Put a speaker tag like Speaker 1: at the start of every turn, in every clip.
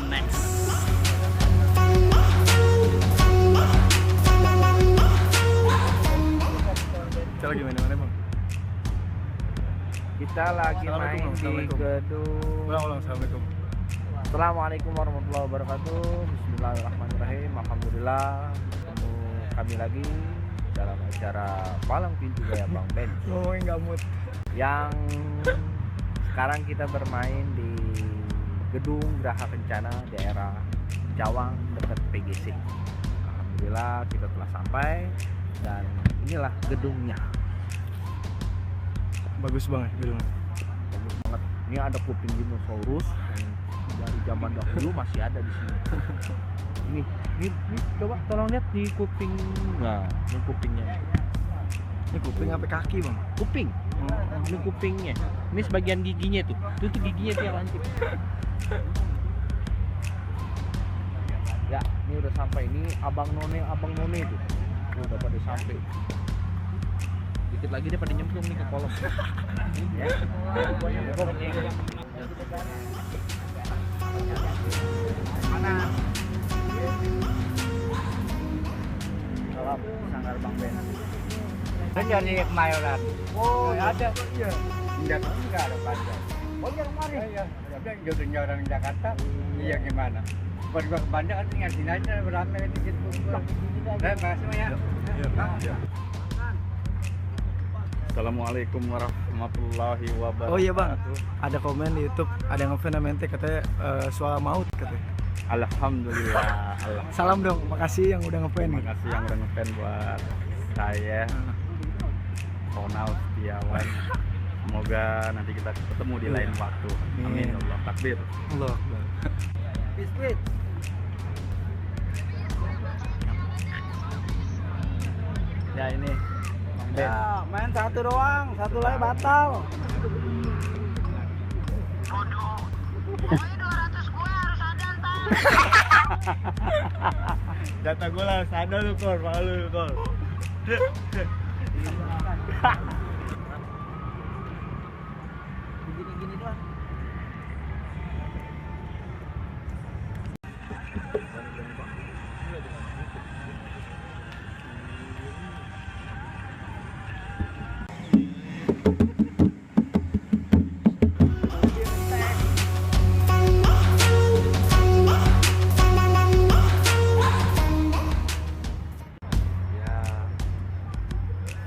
Speaker 1: next. Kita lagi main mana bang?
Speaker 2: Kita lagi main di gedung.
Speaker 1: Ulang. Assalamualaikum.
Speaker 2: Assalamualaikum warahmatullahi wabarakatuh. Bismillahirrahmanirrahim. Alhamdulillah ketemu kami lagi dalam acara Palang Pintu Gaya Bang Ben.
Speaker 1: Ngomongin gamut.
Speaker 2: Yang sekarang kita bermain di gedung Geraha Kencana daerah Cawang dekat PGC. Alhamdulillah kita telah sampai dan inilah gedungnya.
Speaker 1: Bagus banget gedungnya.
Speaker 2: Bagus banget. Ini ada kuping dinosaurus dari zaman dahulu masih ada di sini. Ini coba tolong lihat di kuping. Nah, ini kupingnya.
Speaker 1: Ini kuping apa kaki bang?
Speaker 2: Kuping. Ini kupingnya. Ini sebagian giginya tuh. Itu giginya tuh yang lancip. Ya, ini udah sampai. Ini abang none itu. Udah pada sampai. Dikit lagi dia pada nyemplung nih ke kolong. Ya. Mana? Salam Sanggar Bang Ben.
Speaker 3: Benar di Kemayoran.
Speaker 2: Oh,
Speaker 3: ada.
Speaker 2: Iya.
Speaker 3: Enggak ada panjang.
Speaker 2: Oh, yang kemarin.
Speaker 3: Iya. Tapi jodohnya orang Jakarta. Iya gimana? Buat gua ke Bandung kan tinggal sini aja beramai dikit pun. Makasih ya.
Speaker 1: Iya. Assalamualaikum warahmatullahi wabarakatuh.
Speaker 4: Oh iya bang, ada komen di YouTube, ada yang ngefan mente katanya suara maut katanya.
Speaker 1: Alhamdulillah.
Speaker 4: Salam dong, makasih yang udah ngefan
Speaker 1: Terima
Speaker 4: nih.
Speaker 1: kasih yang udah ngefan buat saya, Ronald Setiawan. Semoga nanti kita ketemu di lain waktu. Amin. Allah takbir.
Speaker 4: Allah Akbar.
Speaker 2: Biskuit. Ya ini.
Speaker 4: Ya, main satu doang, satu lagi batal.
Speaker 1: Jatah gue lah, sadar lu Kor, malu lu Kor.
Speaker 2: Gini-gini doang.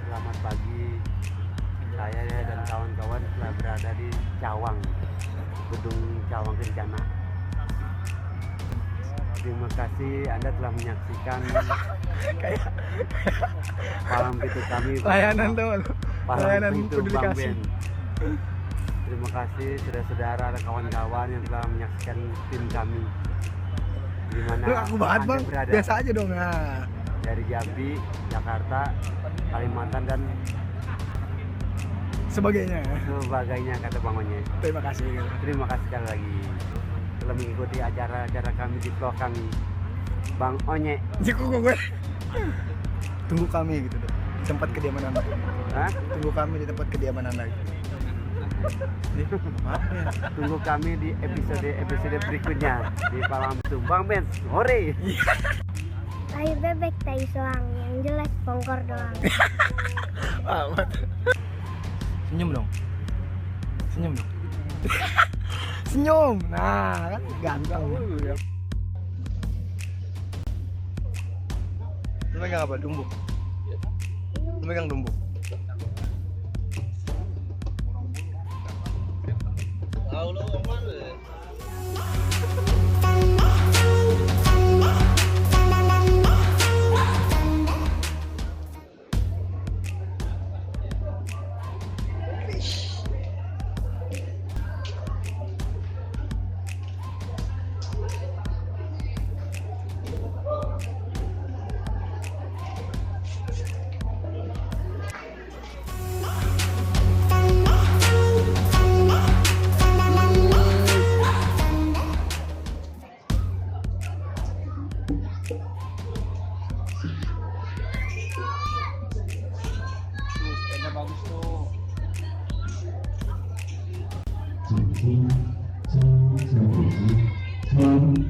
Speaker 3: Selamat pagi. Saya dan kawan-kawan telah berada di Cawang, gedung Cawang Kencana. Terima kasih Anda telah menyaksikan Palang Pintu kami.
Speaker 4: Layanan tuh,
Speaker 3: Palang
Speaker 4: layanan
Speaker 3: Pintu
Speaker 4: peduli
Speaker 3: Bang
Speaker 4: kasih.
Speaker 3: Ben. Terima kasih saudara-saudara dan kawan-kawan yang telah menyaksikan tim kami. Di mana
Speaker 4: Lu aku banget
Speaker 3: Anda
Speaker 4: bang,
Speaker 3: berada.
Speaker 4: biasa aja dong ya.
Speaker 3: Dari Jambi, Jakarta, Kalimantan dan
Speaker 4: Sebagainya.
Speaker 3: sebagainya kata Bang Onye.
Speaker 4: Terima kasih.
Speaker 3: Terima kasih sekali lagi telah mengikuti acara-acara kami di vlog kami. Bang Onye.
Speaker 4: Jiku gue. Tunggu kami gitu dong. Di tempat kediaman Anda.
Speaker 3: Hah?
Speaker 4: Tunggu kami di tempat kediaman Anda. Maaf ya.
Speaker 3: Tunggu kami di episode berikutnya di Palang Pintu Bang Ben. Hore.
Speaker 5: Tai bebek, tai soang, yang jelek bongkor doang.
Speaker 4: Amat. Senyum dong. Senyum dong. Senyum. Nah, kan ganteng. Lu megang apa? Dumbuk. Lu megang dumbuk.
Speaker 6: Thank you.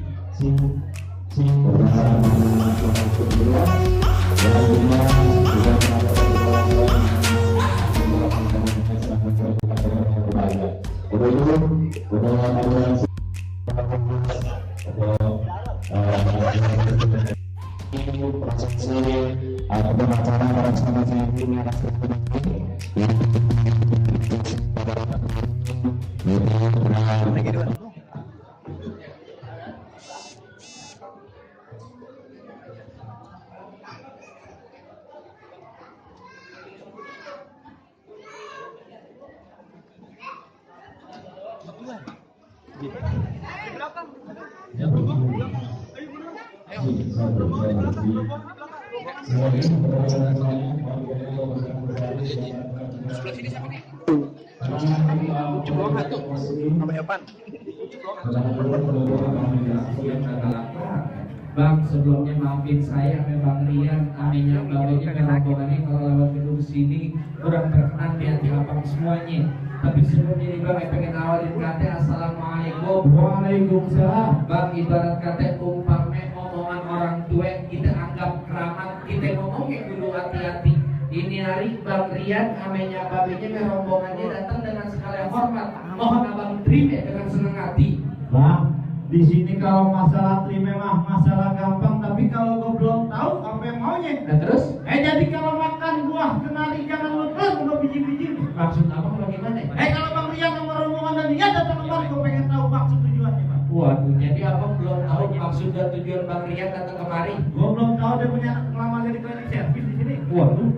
Speaker 6: Bang, sebelumnya maafin saya sama Bang Rian, aminya babanya kerombongannya kalau lewat gedung sini kurang berkenan di hati abang semuanya. Tapi sebelumnya nih Bang, pengen awalin kata assalamualaikum.
Speaker 7: Waalaikumsalam.
Speaker 6: Bang, ibarat kata umpamanya omongan orang tua kita anggap keramat, kita ngomongnya kudu hati-hati. Ini hari Bang Rian, aminya babanya rombongannya datang dengan segala hormat. Mohon abang terima dengan senang hati.
Speaker 7: Bang, di sini kalau masalah terima mah masalah gampang, tapi kalau gue belum tahu apa yang maunya.
Speaker 6: Nah terus?
Speaker 7: Jadi kalau makan buah kenari jangan lupa udah biji-biji.
Speaker 6: Maksud abang bagaimana?
Speaker 7: Kalau Bang Rian sama rombongan dan dia datang kemari, gue pengen tahu maksud tujuannya, Bang.
Speaker 6: Waduh, jadi abang belum tahu maksud dan tujuan Bang Rian datang kemari?
Speaker 7: Gue belum tahu dia punya ngelamar jadi klinik servis di sini.
Speaker 6: Waduh,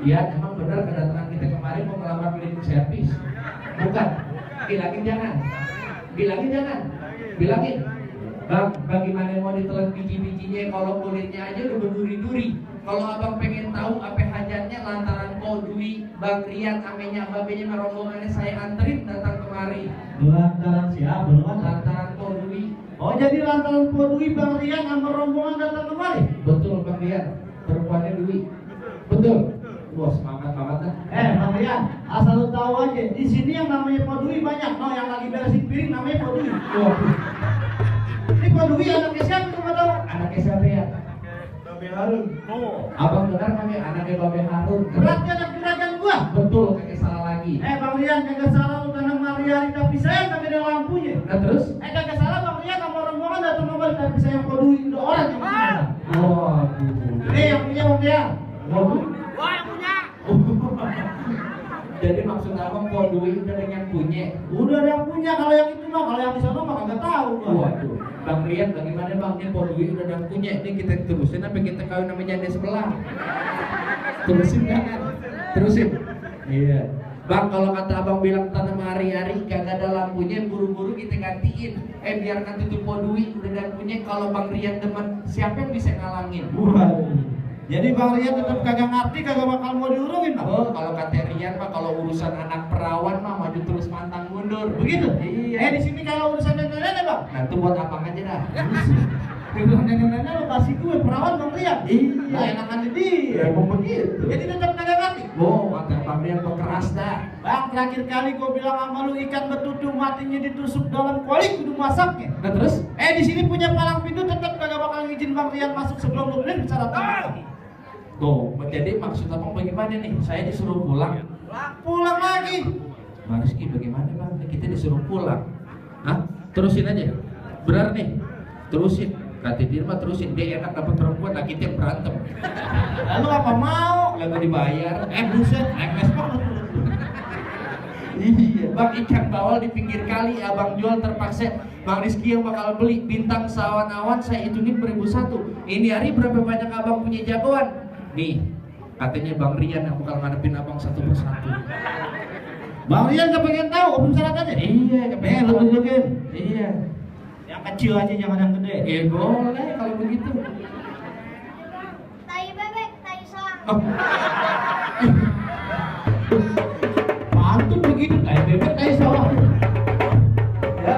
Speaker 6: iya emang benar kedatangan kita kemarin mau melamar klinik servis. Bukan, bilangin jangan. Bilangin. Bang, bagaimana mau ditelan biji-bijinya kalau kulitnya aja udah berduri-duri. Kalau abang pengen tahu apa hajatnya lantaran kodui Bang Rian amenya babenya rombongannya saya anterin datang kemari.
Speaker 7: Lantaran siapa lu kan?
Speaker 6: Lantaran kodui.
Speaker 7: Oh, jadi lantaran Dwi Bang Rian sama rombongan datang kemari?
Speaker 6: Betul Bang Rian, perempuannya Dwi. Betul. Wah, semangat banget dah.
Speaker 7: Bang Rian, asal lu tahu aja, di sini yang namanya Pak Dwi banyak. No, yang lagi beresin piring namanya Pak Dwi.
Speaker 6: Waduh,
Speaker 7: Ini Pak Dwi anaknya siapa cuma tahu?
Speaker 6: anaknya siapa ya?
Speaker 7: Babe Harun. Oh.
Speaker 6: Abang benar kami anaknya Babe Harun.
Speaker 7: Berarti anak juragan gua.
Speaker 6: Betul, kakek salah lagi.
Speaker 7: Bang Rian, kagak salah lu tanam Mariari tapi sayang kagak ada lampunya.
Speaker 6: Nah terus?
Speaker 7: Kagak salah Bang Rian sama rombongan datang kemari tapi sayang Pak Dwi udah orang yang punya.
Speaker 6: Waduh.
Speaker 7: Ini yang punya Bang Rian.
Speaker 6: Waduh. Jadi maksud abang Dwi udah ada yang punya.
Speaker 7: Udah ada yang punya, kalau yang itu mah, kalau yang di sana mah kagak tahu gua.
Speaker 6: Waduh, Bang Rian bagaimana Bang? Ini Dwi udah ada yang punya. Ini kita terusin apa kita kawin sama janda sebelah? Terusin jangan. Terusin. Iya. Bang, kalau kata abang bilang tanam hari-hari kagak ada lampunya, buru-buru kita gantiin. Biarkan tutup Dwi udah ada yang punya. Kalau Bang Rian teman, siapa yang bisa ngalangin?
Speaker 7: Waduh. Jadi Bang Rian tetap kagak ngerti, kagak bakal mau diurungin, Bang.
Speaker 6: Oh, kalau kata Rian mah kalau urusan anak perawan mah maju terus pantang mundur.
Speaker 7: Begitu?
Speaker 6: Iya.
Speaker 7: Di sini kalau urusan nenek-nenek, Bang.
Speaker 6: Nah, itu buat abang aja dah.
Speaker 7: Kalau nenek-nenek lu kasih gue perawan Bang Rian.
Speaker 6: Iya.
Speaker 7: Nah, enakan di dia.
Speaker 6: Ya, emang begitu.
Speaker 7: Jadi tetap kagak ngerti.
Speaker 6: Oh, kata Bang Rian keras dah.
Speaker 7: Bang, terakhir kali gue bilang sama lu ikan betutu matinya ditusuk dalam kuali kudu masaknya.
Speaker 6: Nah, terus?
Speaker 7: Di sini punya palang pintu tetap kagak bakal ngizin Bang Rian masuk sebelum lu beli bicara lagi.
Speaker 6: Tuh, jadi maksud abang bagaimana nih? Saya disuruh pulang.
Speaker 7: Pulang lagi.
Speaker 6: Bang Rizky bagaimana Bang? Kita disuruh pulang. Hah? Terusin aja. Benar nih? Terusin. Kata dia mah terusin. Dia enak dapat perempuan, lah kita yang berantem.
Speaker 7: Lalu apa mau?
Speaker 6: Lalu dibayar.
Speaker 7: Buset, MS Bang.
Speaker 6: Iya, Bang, ikan bawal di pinggir kali abang jual terpaksa. Bang Rizky yang bakal beli bintang sawan-awan saya hitungin 1001. Ini hari berapa banyak abang punya jagoan? Nih, katanya Bang Rian yang bakal ngadepin abang satu persatu.
Speaker 7: Bang Rian gak pengen tahu belum syarat aja?
Speaker 6: Iya, kepengen
Speaker 7: lu tunjukin.
Speaker 6: Iya.
Speaker 7: Yang kecil aja jangan yang gede.
Speaker 6: Boleh kalau begitu.
Speaker 5: Tai bebek, tai soang.
Speaker 6: Oh.
Speaker 7: Mantap begitu, kayak bebek kayak sawah.
Speaker 6: Ya.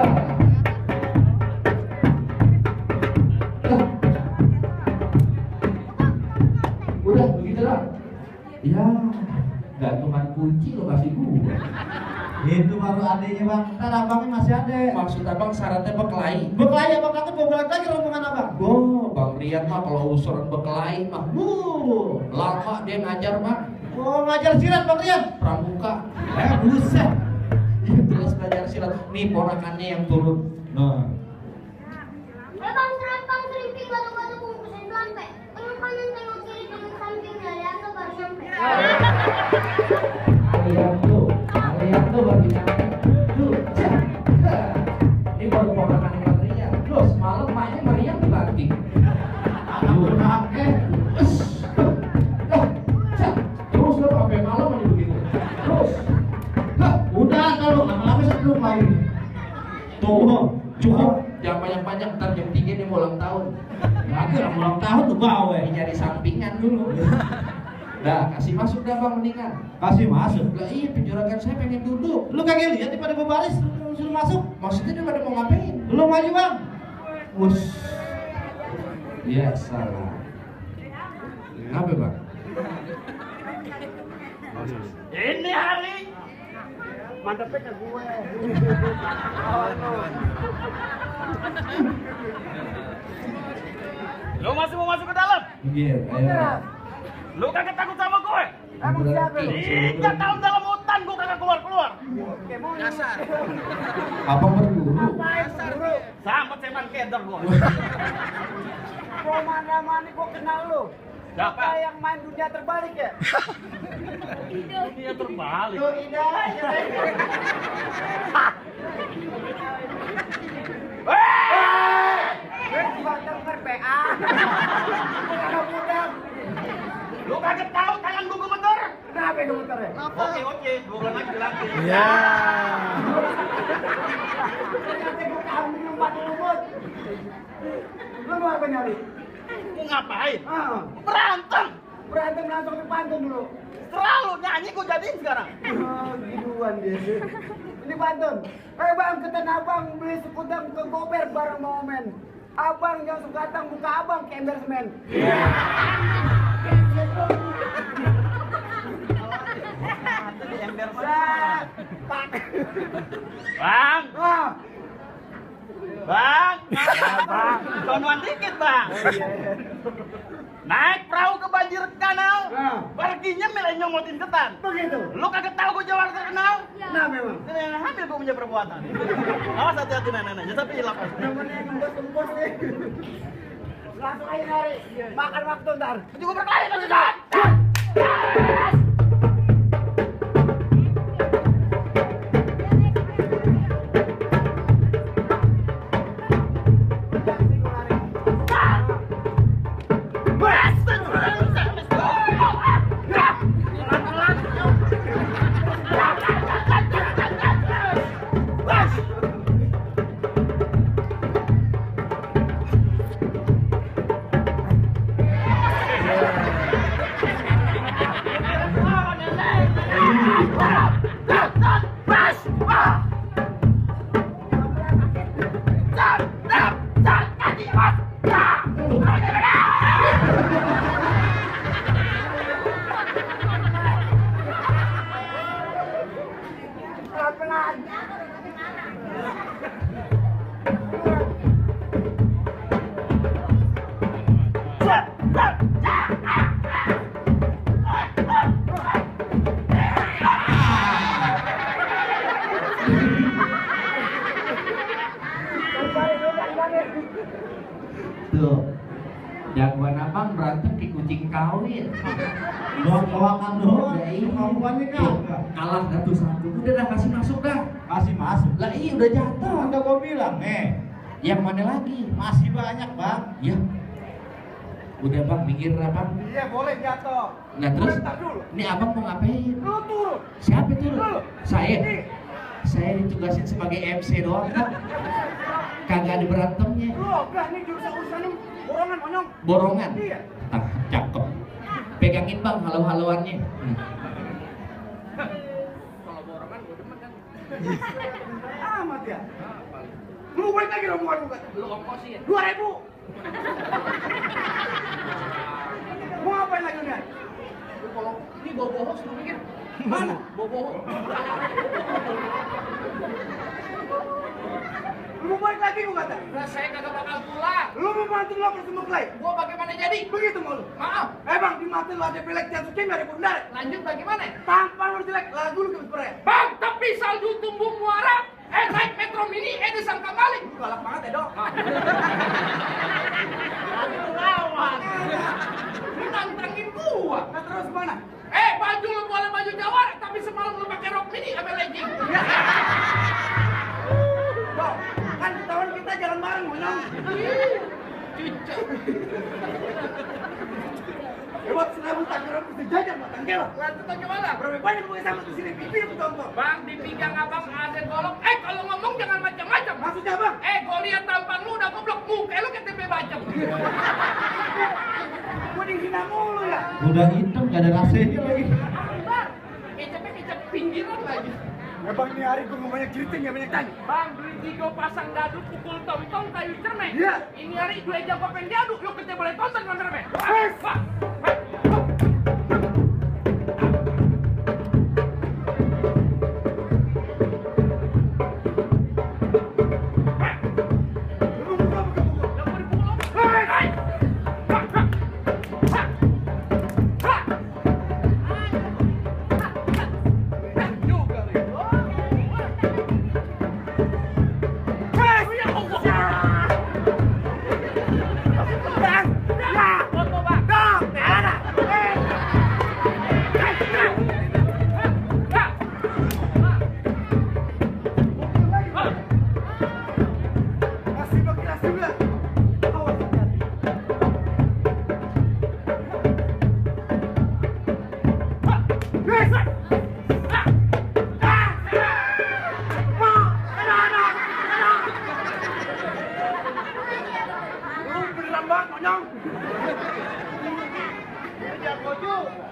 Speaker 6: Udah begitu lah. Ya, gantungan kunci lo kasih gua.
Speaker 7: Itu baru adiknya bang. Ntar abangnya masih ada.
Speaker 6: Maksud abang syaratnya berkelahi?
Speaker 7: Berkelahi abang takut mau balik lagi rombongan abang.
Speaker 6: Oh, Bang Rian mah kalau usuran berkelahi mah lama dia ngajar bang.
Speaker 7: Oh ngajar silat bang Rian.
Speaker 6: Pramuka.
Speaker 7: Buset.
Speaker 6: Iya jelas belajar silat. Nih ponakannya yang turun. Nah.
Speaker 5: Bang serapang serimping batu-batu bungkusin lampe. Tengok kanan, tengok kiri, tengok samping, Arianto baru nyampe.
Speaker 6: Arianto baru nyampe. Tuh, cek. Ini baru ponakan Bang Rian. Loh, semalam mainnya Mariam dibanting. Terus lo sampai malam aja begitu. Terus.
Speaker 7: Udah kalau lama-lama sebelum main. Tuh, cukup.
Speaker 6: Jangan banyak-banyak, ntar jam 3 dia mau ulang tahun.
Speaker 7: Lagi orang ulang tahun tuh bawa.
Speaker 6: Ini nyari sampingan dulu. Dah, kasih masuk dah bang mendingan.
Speaker 7: Kasih masuk.
Speaker 6: Lah iya, penjuragan saya pengen duduk.
Speaker 7: Lu kagak lihat pada berbaris suruh masuk.
Speaker 6: Maksudnya dia pada mau ngapain?
Speaker 7: Lu maju bang.
Speaker 6: Us. Biasa lah. Apa bang?
Speaker 1: Ini hari
Speaker 3: Mantapnya ke gue.
Speaker 1: lo masih mau masuk ke dalam?
Speaker 6: Iya, ayo.
Speaker 1: Lo kagak takut sama gue?
Speaker 3: Emang siapa lu?
Speaker 1: 3 tahun dalam hutan gue kagak keluar.
Speaker 3: Dasar.
Speaker 6: Apa berburu?
Speaker 1: Sampai seman keder gue.
Speaker 3: Kok mana-mana gue kenal lu.
Speaker 1: Siapa?
Speaker 3: Apa yang main dunia terbalik ya?
Speaker 1: Dia terbalik.
Speaker 3: Tuh Ida aja. Batang PA. Mudah-mudahan.
Speaker 1: Lo kagak tahu tangan gue gemeter?
Speaker 3: Kenapa itu motornya?
Speaker 1: Oke, 2 bulan lagi dilatih.
Speaker 4: Ya.
Speaker 3: Ternyata gue kambing lompat lumut. Lu mau apa nyari?
Speaker 1: Mau ngapain?
Speaker 3: Berantem langsung di pantun dulu.
Speaker 1: Terlalu nyanyi gue jadiin sekarang.
Speaker 3: Oh, giduan dia. Ini pantun. Bang, ke Tanah Abang beli sekudang ke Gober bareng momen. Abang yang suka datang buka abang ke ember semen.
Speaker 1: Di ember
Speaker 3: Pak.
Speaker 1: Bang,
Speaker 3: Wah.
Speaker 1: bang, tonuan dikit bang. Naik perahu ke banjir kanal, perginya milih nyomotin ketan.
Speaker 3: Begitu.
Speaker 1: Lu kagak tahu gue Jawa terkenal?
Speaker 3: Nah memang.
Speaker 1: Hamil gue punya perbuatan. Awas hati-hati nenek-neneknya, tapi hilap.
Speaker 3: Namanya yang gembos-gembos nih. Langsung aja nyari. Makan waktu ntar.
Speaker 1: Juga berkelahi kan Ustaz?
Speaker 6: Tuh, jagoan abang berantem di kucing kawin.
Speaker 7: Doang-doangan doang.
Speaker 6: Ya iya.
Speaker 7: Kemampuannya kagak.
Speaker 6: Kalah dah tuh 1. Udah dah kasih masuk dah.
Speaker 7: Kasih masuk.
Speaker 6: Lah iya udah jatuh.
Speaker 7: Anda gua bilang nih.
Speaker 6: Yang mana lagi?
Speaker 7: Masih banyak bang.
Speaker 6: Ya. Udah bang, minggir lah bang.
Speaker 3: Iya boleh jatuh.
Speaker 6: Nah terus,
Speaker 3: Bentar dulu.
Speaker 6: ini abang mau ngapain?
Speaker 3: Lu turun.
Speaker 6: Siapa itu?
Speaker 3: Lu.
Speaker 6: Saya. Saya ditugasin sebagai MC doang bang. Kagak ada berantemnya.
Speaker 3: Lu oblah nih jurusan-jurusannya borongan monyong.
Speaker 6: Borongan.
Speaker 3: Iya.
Speaker 6: Ah, cakep. Pegangin bang halau-halauannya.
Speaker 1: Kalau borongan gue demen kan.
Speaker 3: Amat ya. Lu balik lagi rombongan lu kan.
Speaker 1: Lu ongkosin.
Speaker 3: 2.000. Mau ngapain lagi nih?
Speaker 1: Kalau ini bawa host lu pikir
Speaker 6: Mana? Bobo.
Speaker 3: Lu mau balik lagi gua kata?
Speaker 6: Lah saya kagak bakal pulang.
Speaker 3: Lu mau mantu lu bersama Clay?
Speaker 6: Gua bagaimana jadi?
Speaker 3: Begitu mau lu?
Speaker 6: Maaf.
Speaker 3: Bang, di mata lu ada pelek yang suci dari bundar.
Speaker 6: Lanjut bagaimana?
Speaker 3: Tampan lu jelek, lagu lu kebespray.
Speaker 6: Bang, tapi salju tumbuh muara. Naik Metro Mini, disangka maling.
Speaker 3: Lu galak banget ya, Dok.
Speaker 6: Lu nantangin gua.
Speaker 3: Nah, terus mana?
Speaker 6: Baju lu boleh baju Jawa, tapi semalam lu pakai rok mini sama legging.
Speaker 3: Dok, kan ketahuan kita jalan bareng, Monyong.
Speaker 6: Cucok.
Speaker 3: Buat seribu takbiran mesti jajan matang gelo.
Speaker 6: Lanjut gimana?
Speaker 3: Berapa banyak gue sama di sini pipi lu tonton.
Speaker 6: Bang, di pinggang abang ada golok. Kalau ngomong jangan macam-macam.
Speaker 3: Maksudnya Bang?
Speaker 6: Gua lihat tampang lu udah goblok muka lu kayak tempe bacem.
Speaker 3: Gue dihina mulu ya.
Speaker 7: Udah hitam gak ada rasanya lagi.
Speaker 6: Bang, kecap pinggiran lagi.
Speaker 3: Ya Bang, ini hari gue banyak keriting ya, banyak tanya.
Speaker 6: Bang, beli 3 pasang dadu pukul tong-tong kayu cermek.
Speaker 3: Iya.
Speaker 6: Ini hari 2 jam kopeng jadu. Yuk kita boleh tonton rame-rame. Wah.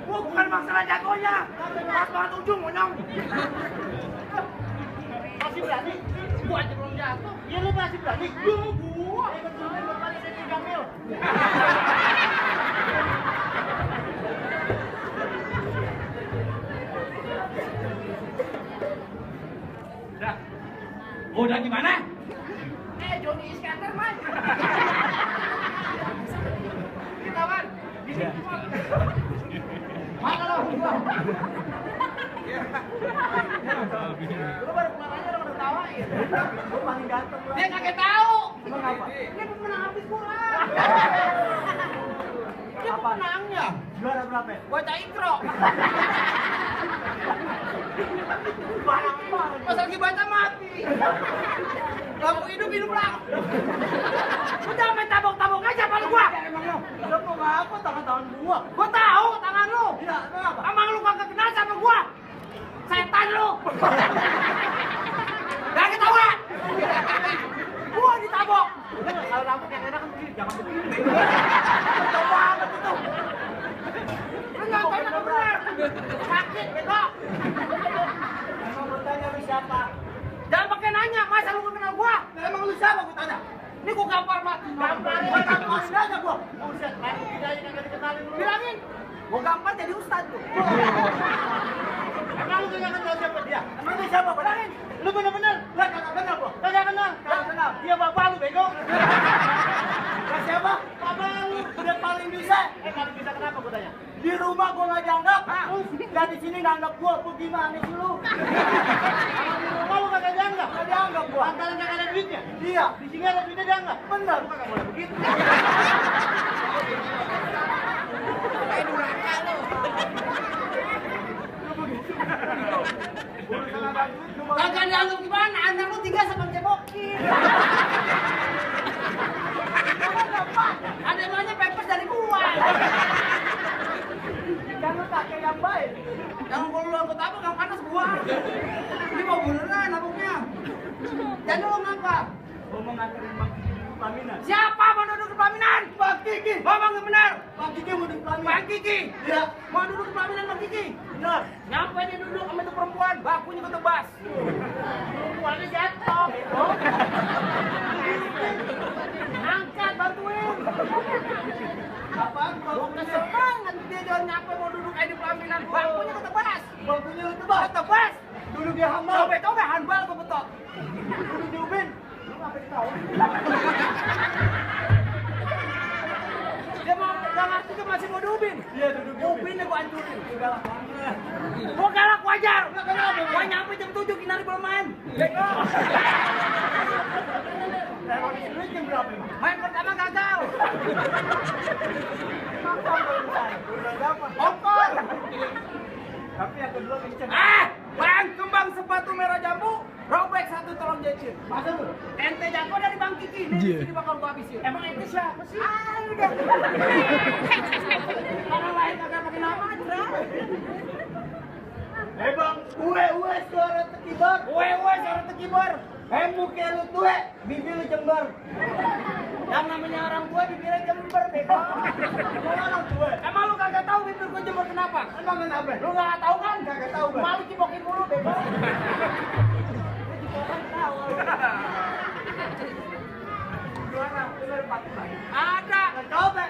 Speaker 3: Bukan masalah jagonya, pas banget ujung, Monyong. Masih berani?
Speaker 6: Gua aja belum jatuh.
Speaker 3: Iya lu masih berani? Lu gua.
Speaker 6: Udah gimana? Johnny Iskandar man. Kita man. Mana lo? Lu baru pulang aja udah ketawain.
Speaker 3: Lu paling ganteng lah.
Speaker 6: Dia kagak tahu.
Speaker 3: Emang apa?
Speaker 6: Dia pemenang habis bola. Dia pemenangnya.
Speaker 3: Juara berapa?
Speaker 6: Bocah Ikro. Pas lagi baca mati. Lampu hidup lang. Lu jangan main tabok-tabok aja palu gua.
Speaker 3: Emang lu mau ngapa tangan-tangan gua?
Speaker 6: Gua tahu tangan lu.
Speaker 3: Iya, emang apa?
Speaker 6: Emang lu kagak kenal sama gua? Setan lu. Gak ketawa. Gua ditabok.
Speaker 3: Kalau rambut yang enak kan begini, jangan begini. Betul banget itu.
Speaker 6: Lu ngapain aku bener? Sakit, bego.
Speaker 3: Emang bertanya lu siapa?
Speaker 6: Jangan pakai nanya, masa lu gak kenal gua?
Speaker 3: Emang lu siapa gua tanya?
Speaker 6: Ini gua gampar mati.
Speaker 3: Gamparin aja gua. Buset, lain kita aja kagak dikenalin lu.
Speaker 6: Bilangin.
Speaker 3: Gua gampar jadi ustad tuh. Emang lu kagak kenal siapa dia? Emang dia siapa? Bilangin. Lu bener-bener? Lah kagak kenal gua. Kagak kenal. Kagak kenal. Dia bapak lu bego. Lah siapa? Bapak lu. Dia paling bisa. Paling bisa kenapa gua tanya? Di rumah gua nggak dianggap. Dan di sini nggak anggap gua. Gua gimana sih lu? Di rumah lu kagak dianggap. Nggak dianggap gua. Antara kagak ada duitnya. Iya. Di sini ada duitnya dianggap. Bener. Lu kagak boleh begitu.
Speaker 6: Kagak dianggap gimana? Anak lu 3 sama cebokin. Ada banyak pepes dari gua.
Speaker 3: Jangan pakai yang baik.
Speaker 6: Jangan kalau lu angkut apa yang panas gua. Ini mau beneran abangnya. Jadi lu ngapa?
Speaker 3: Gua mau nganterin Bang Kiki dulu pelaminan.
Speaker 6: Siapa mau duduk di pelaminan?
Speaker 3: Bang Kiki.
Speaker 6: Ngomong yang benar.
Speaker 3: Bang Kiki mau duduk pelaminan.
Speaker 6: Bang Kiki.
Speaker 3: Iya.
Speaker 6: Mau duduk di pelaminan Bang Kiki?
Speaker 3: Bener.
Speaker 6: Nyampe dia duduk sama itu perempuan, bakunya ketebas. Perempuannya jatuh. Angkat, bantuin.
Speaker 3: Apaan?
Speaker 6: Gua kesel banget dia jangan nyampe mau duduk kayak di pelaminan, bakunya ketebas.
Speaker 3: Bangkunya ketawa. Dia mau nggak ngerti tuh masih mau diubin. Iya duduk. Ubinnya gua hancurin. Galak banget. Gua galak wajar. Gua nyampe jam 7 Kinari belum main. Bego. Lu jam berapa? Main pertama gagal. Ongkor. Tapi yang kedua kenceng. Bang, kembang sepatu merah jambu, robek satu tolong jecin. Masa lu? Ente jago dari Bang Kiki, ini bakal gua habisin. Emang ente siapa sih? Udah. Orang lain kagak pakai nama aja. Bang, uwe suara tekibar. Uwe suara tekibar. Muka lu tuwe, bibir lu jember. Yang namanya orang tua bibirnya jember, bego. Orang tua. Emang lu kagak tahu bibir gua jember kenapa? Emang kenapa? Lu enggak tahu kan? Kagak tahu, Bang. Malu cipokin mulu, bego. Cipokan tahu. Gimana? Bener Pak. Ada. Coba.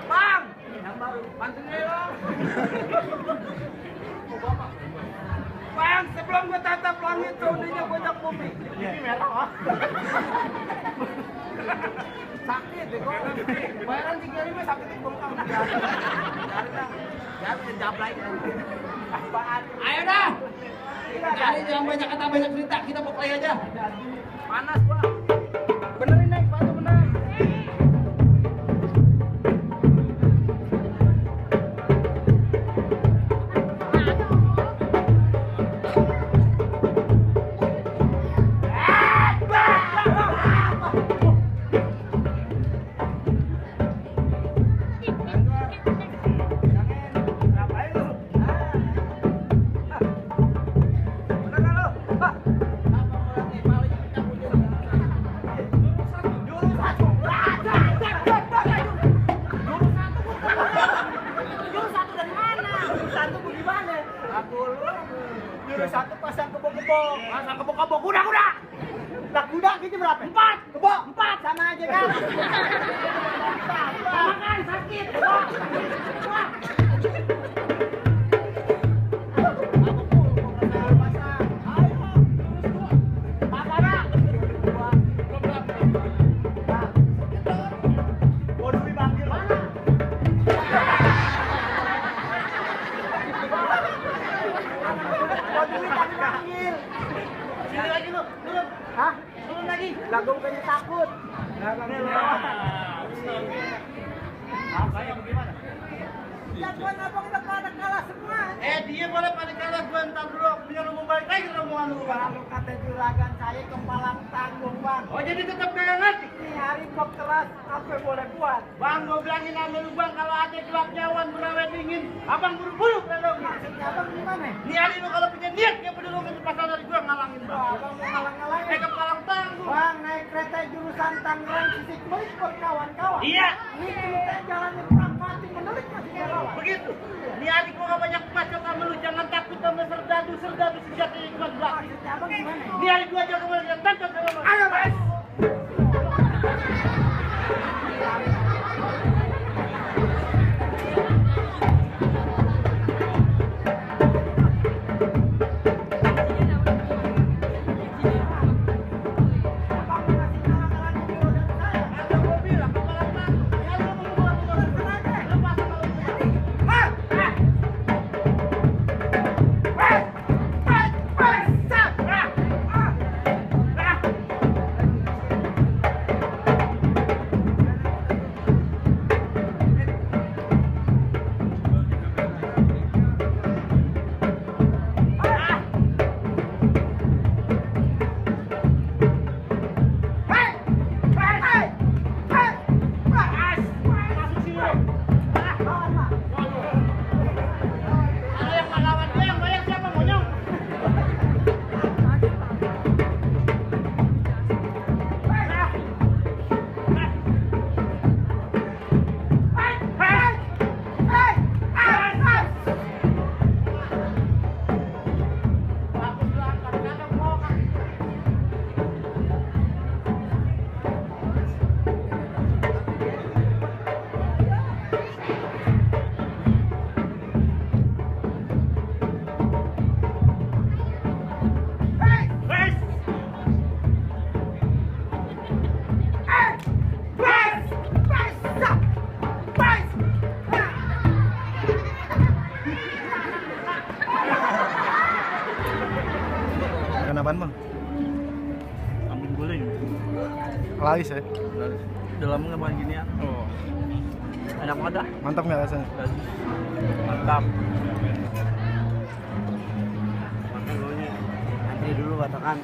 Speaker 3: Bang. Yang baru. Bantuin dong. Bang, sebelum gue tatap langit, rondinya gue jak bumi. Ini merah, sakit deh, gue bayaran 3.500 sakit di bengkang. Jangan jablay. Apaan? Ayo dah.
Speaker 6: Cari yang banyak kata banyak cerita, kita mau play aja.
Speaker 3: Panas gua. Benerin naik sepatu bener. Satu pasang kebo-kebo. Pasang kebo-kebo. Kuda. Kuda gitu berapa? 4. Kebo 4 sama aja kan. Sama kan sakit. Hah? Turun lagi. Lagu bukannya takut. Apa yang bagaimana? Jagoan abang udah pada kalah semua. Dia boleh pada kalah gua entar dulu. Biar lu mau balik lagi ke rombongan lu, Bang. Lu kata juragan saya kempalang tanggung, Bang. Oh, jadi tetap gak ngerti? Ini hari pok kelas, apa yang boleh buat? Bang, gua bilangin sama lu, Bang, kalau ada gelap nyawan berawet dingin, abang buru-buru pedong. Maksudnya abang gimana? Ini hari lu kalau punya niat ya penduduk ke pasar dari gua ngalangin, Bang. Abang mau ngalang-ngalangin. Kempalang tanggung. Bang, naik kereta jurusan Tangerang Sisik Melik berkawan-kawan. Iya. Ini kita jalannya kurang mati menelik masih jalan. Begitu. Ini adik gua gak banyak bacot sama lu, jangan takut sama serdadu sejati ikut belakang. Maksudnya abang gimana? Ini adik gua aja kemudian tangkap sama lu. Ayo, Mas.
Speaker 4: Lais ya.
Speaker 1: Dalam nggak makan ginian.
Speaker 2: Oh. Enak banget dah.
Speaker 4: Mantap nggak rasanya?
Speaker 2: Mantap.
Speaker 3: Makan lonya. Antri dulu batakan.